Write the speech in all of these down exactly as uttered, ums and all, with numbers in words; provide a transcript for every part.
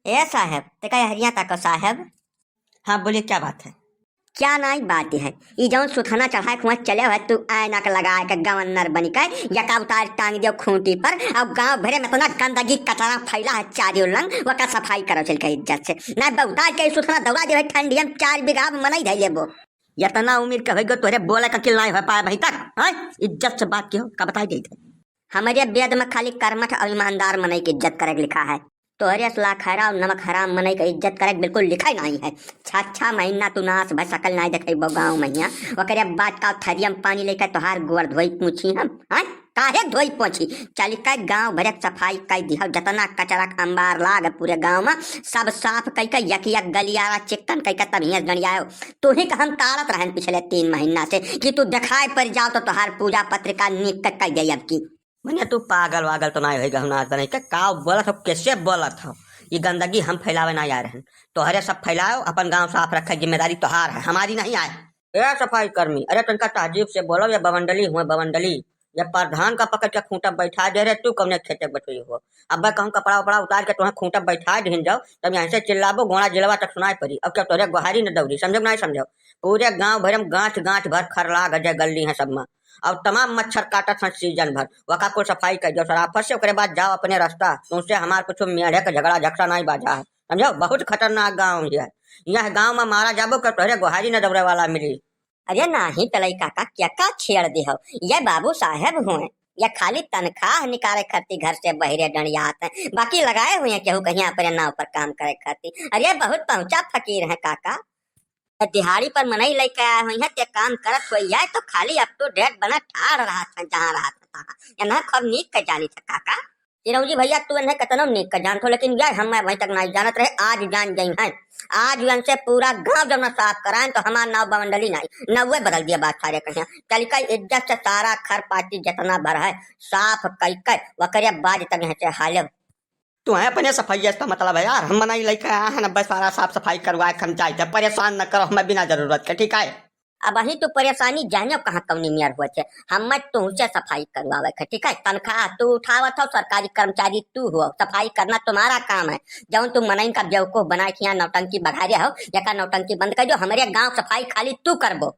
ए साहेब, ते का हरिया तको साहेब? हाँ, बोलिए, क्या बात है? क्या नाई बात है? ई जौन सुथना चढ़ाए के हुआँ चले है, तू ऐनक लगाए के गवर्नर बनी के, यका उतार टांग दियो खूंटी पर, और गांव भरे में इतना गंदगी कचरा फैला है चारियों लंग, वका सफाई करो चल के इज्जत से। ना बहुता के सुथना दौड़ा दे है, ठंडिया में चार बीघा में मनई धै लेबो। इतना उम्र के होइगो, तोहरे बोले का किल नाई हो पाए अभी तक, हैं? इज्जत से बात किहो, का बताई देत है? हमरे वेद में खाली कर्मठ और ईमानदार मनई के इज्जत करे के लिखा है। तोहरे असला खैरा और नमक हराम मनई के इज्जत करे के बिल्कुल लिखा ही नाई है। छह, छह महीना तू नास भर सकल नाई देखइबो गाँव महिया। ओकरे बाद का थरिया में पानी लेके तोहार गोड़ धोई पूछी हम, हैं? काहे धोई पोछी? चल के गांव भरे के सफाई कई दिहो, जतना कचरा के अंबार लाग पूरे गांव में, सब साफ कई के यक यक गलियारा चिकटन कई के तब हियां गणियायो। तू ही के हम ताड़त रहन पिछले तीन महीना से कि तू दिखाई पड़ जाओ तो तोहार पूजा पत्रिका निक के कई दे अब की। मने तू पागल वागल तो नाई होई गहना तने के का बोलत हो, कैसे बोलत हो? ये गंदगी हम फैलावे ना आए रहन, तोहरे सब फैलाओ, अपन गांव साफ रखे जिम्मेदारी तोहार है, हमारी नहीं आए। ए सफाई कर्मी, अरे तनका तहजीब से बोलो, ये बवंडली हुए बवंडली, ये प्रधान का पकड़ के खूंटा बैठा दे रहे, तू कौने खेते बटुई हो? अब कहूँ कपड़ा उपड़ा उतार के तुम्हें खूंटा बैठा दिहिन जाओ, तब यहाँ से चिल्लाबो, गोड़ा जिलवा तक सुनाई पड़ी। अब क्या तोरे गोहारी न दौड़ी, समझो कि नहीं समझो? पूरे गांव भर में गांठ गांठ भर खर लाग जाए गली है सब में। अब तमाम मच्छर काटत हैं सीजन भर, वका कुल सफाई कर दो सराफत से, ओकरे बाद जाओ अपने रास्ता। तुमसे हमार कुछ मेढ़े का झगड़ा झगड़ा नहीं बाजा है, समझो? बहुत खतरनाक गांव है। यह गांव में मारा जाबो के तोहरे गोहारी न दौड़े वाला मिली। अरे नाही तलई काका, क्या का छेड़ दे हो? ये बाबू साहेब हुए, ये खाली तनख्वाह निकाले खातिर घर से बहरे डंडियात हैं, बाकी लगाए हुए हैं केहू कहीं अपने नाव पर काम करे खातिर। अरे बहुत पहुंचा फकीर है काका, ये दिहाड़ी पर मनई लेके आए हुए हैं, ते काम करत हुए है तो खाली up to date बना ठाड़ रहा था, जहाँ रहा था तहाँ। ये ना खूब नीक के जानी था काका। चिरौंजी भैया, तू इन्हें कतनो नीक का जानत हो, लेकिन यार हम वहीं तक नाई जानत रहे, आज जान गई हैं। आज उनसे पूरा गांव जब ना साफ कराएं तो हमार नाव बवंडली नाई, नौवे बदल दिया बात सारे कहिया। चल के इज्जत से सारा खर पाती जितना भर है साफ कई के वकरे बाद तक यहाँ से हाले। तू है अपने सफाई से मतलब है यार, हम मनाई लेके आया है ना, बस सारा साफ सफाई करवा के हम जाए थे, परेशान न करो हमें बिना जरूरत के, ठीक है? अबहीं तू परेशानी जानियो कहाँ कौनी मेर हुए थे। हम्मे तुहसे सफाई करवावे के, ठीक है? तनख्वाह तू उठावत हो, सरकारी कर्मचारी तू हो, सफाई करना तुम्हारा काम है। जौन तू मनइन का बेवकूफ बनाए के यहाँ नौटंकी बघारे हो, यका नौटंकी बंद कर दो। हमरे गांव सफाई खाली तू करबो,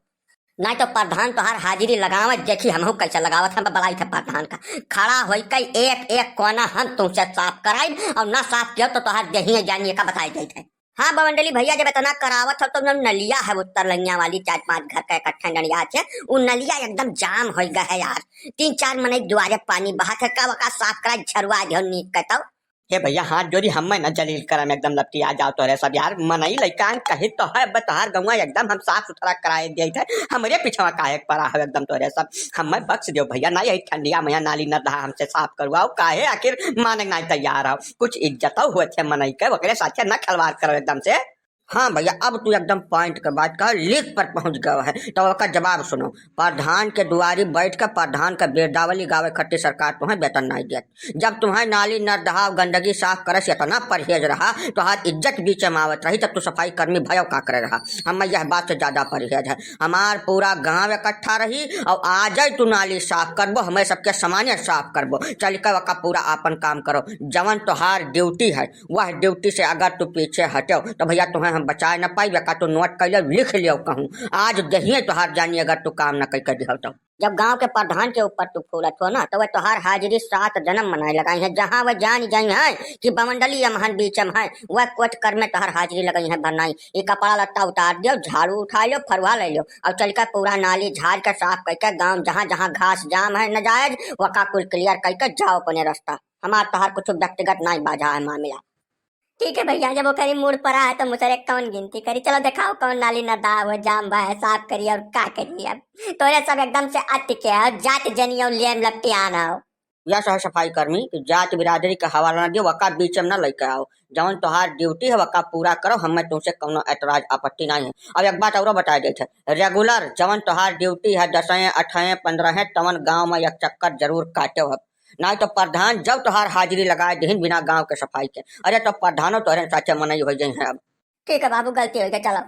नाहीं तो प्रधान तोहार हाजिरी लगावत देखी, हमहू कैसे लगावत। हम बलाई थे प्रधान का, खड़ा होई के एक एक कोना हम तुमसे साफ कराई, और ना साफ कियो तो तोहार देहिए जानिए का बताई देते हैं। हाँ बवंडली भैया, जब इतना करावत हो तो जब नलिया है उत्तर लंगिया वाली चार पांच घर का इकट्ठा डंडिया छे, उ नलिया एकदम जाम होई गए है यार। तीन चार मनई दुआरे पानी बहत है, का वका साफ करा झरुआ दियो नीक के तो। हे भैया, हाथ जोड़ी, हमें न जलील करम, एकदम लपटी आ जाओ तोरे सब यार। मनई लइका कही तो है, अब तोहार गौवा एकदम हम साफ सुथरा कराए दिए थे, हमरे पिछवा काहे के पड़ा हो एकदम तोरे सब। हमें बख्श दियो भैया, ना यही ठंडिया मैया नाली न दहा हमसे साफ करवाओ, काहे आखिर माने ना तैयार हो। कुछ इज्जत हो छे मनई के, ओकरे साथे न खिलवाड़ करो एकदम से। हाँ भैया, अब तू एकदम point के बात कहा, लिख पर पहुंच गयो है, तो ओकर जवाब सुनो। प्रधान के दुआरी बैठ के प्रधान के बिरदावली गावे खातिर सरकार तुम्हें वेतन नहीं देत। जब तुम्हें नाली नरदहा गंदगी साफ करे से इतना परहेज रहा, तोहार इज्जत बीच में आवत रही, तब तू सफाई कर्मी भयो का करे रहा। हमें यह बात से ज्यादा परहेज है। हमार पूरा गांव इकट्ठा रही और आ जाए तू नाली साफ करबो, हमें सबके सामान्य साफ करबो। चल के वका पूरा आपन काम करो, जवन तोहार ड्यूटी है वह ड्यूटी से अगर तू पीछे हट्यो तो भैया तुम्हें हम बचाए न पाइबे। का तू नोट कर लियो, लिख लियो कहूँ, आज दहिए तोहार जानी अगर तू काम न कई कर दिहो तो। जब गांव के प्रधान के ऊपर तू फूलत हो ना, तो वह तोहार हाजिरी सात जन्म मनाए लगाई है। जहां वह जान जाई है कि बवंडली अमहन बीच में है, वह कोट कर में तोहार हाजिरी लगाई है भरनाई। ये कपड़ा लत्ता उतार दियो, झाड़ू उठा लियो, फरुआ ले लियो और चल के पूरा नाली झाड़ के साफ करके गांव जहां जहां घास जाम है नजायज, वका कुल क्लियर करके जाओ अपने रास्ता। हमार तोहार कुछ व्यक्तिगत नाई बाझा है मामला। ठीक है भैया, जब ओकरी मूड पर आए तो मुसरे कौन गिनती करी। चलो दिखाओ कौन नाली नरदहा हो, जाम बा है, साफ करी और का करी। अब तोरे सब एकदम से अटके हो, जात जनी हो, लेम लपटियान हो। यह सह सफाई कर्मी कि जात बिरादरी का हवाला न दियो, वका बीच में न लेके आओ। जवन तोहार ड्यूटी है वका पूरा करो, हमें तुमसे कौनो एतराज आपत्ति नहीं है। अब एक बात और बताए देते हैं, रेगुलर जवन तोहार ड्यूटी है दसवें अठवें पंद्रहवें, तवन गांव में एक चक्कर जरूर काटो अब। नाहीं तो प्रधान जब तोहार हाजिरी लगाए दिहिन बिना गांव के सफाई के, अरे तो प्रधानो तोहरे साथे मनई हो जाई है अब। ठीक है बाबू, गलती हो गई, चलो।